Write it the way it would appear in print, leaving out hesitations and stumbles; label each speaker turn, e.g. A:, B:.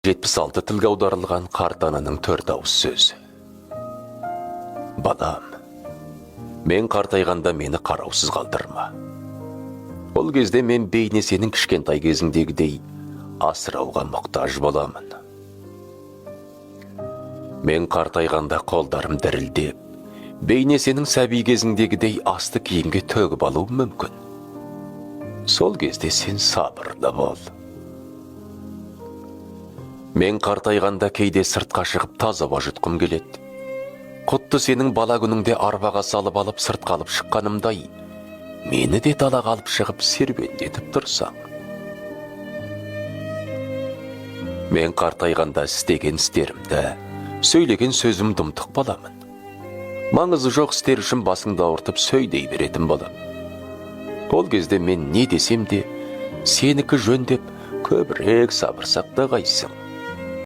A: 76 тілге аударылған қарт ананың төрт ауыз сөзі. Балам, мен қартайғанда мені қараусыз қалдырма. Ол кезде мен бейне сенің кішкентай кезіңдегідей асырауға мұқтаж боламын. Мен қартайғанда қолдарым дірілдеп, бейне сенің сәби кезіңдегідей асты киімге төгіп алуым мүмкін. Сол кезде сен сабырлы бол. Мен қартайғанда кейде сыртқа шығып таза ауа жұтқым келеді. Құтты сенің бала күніңде арбаға салып алып сыртқа алып шыққанымдай, мені де далаға алып шығып серуендетіп тұрсаң. Мен қартайғанда істеген істерімді, сөйлеген сөзімді ұмытып қаламын. Маңызы жоқ істер үшін басыңды ауыртып сөйлей беретін болам. Ол кезде мен не десем де, сенікі жөн деп көбірек сабыр сақтағайсың.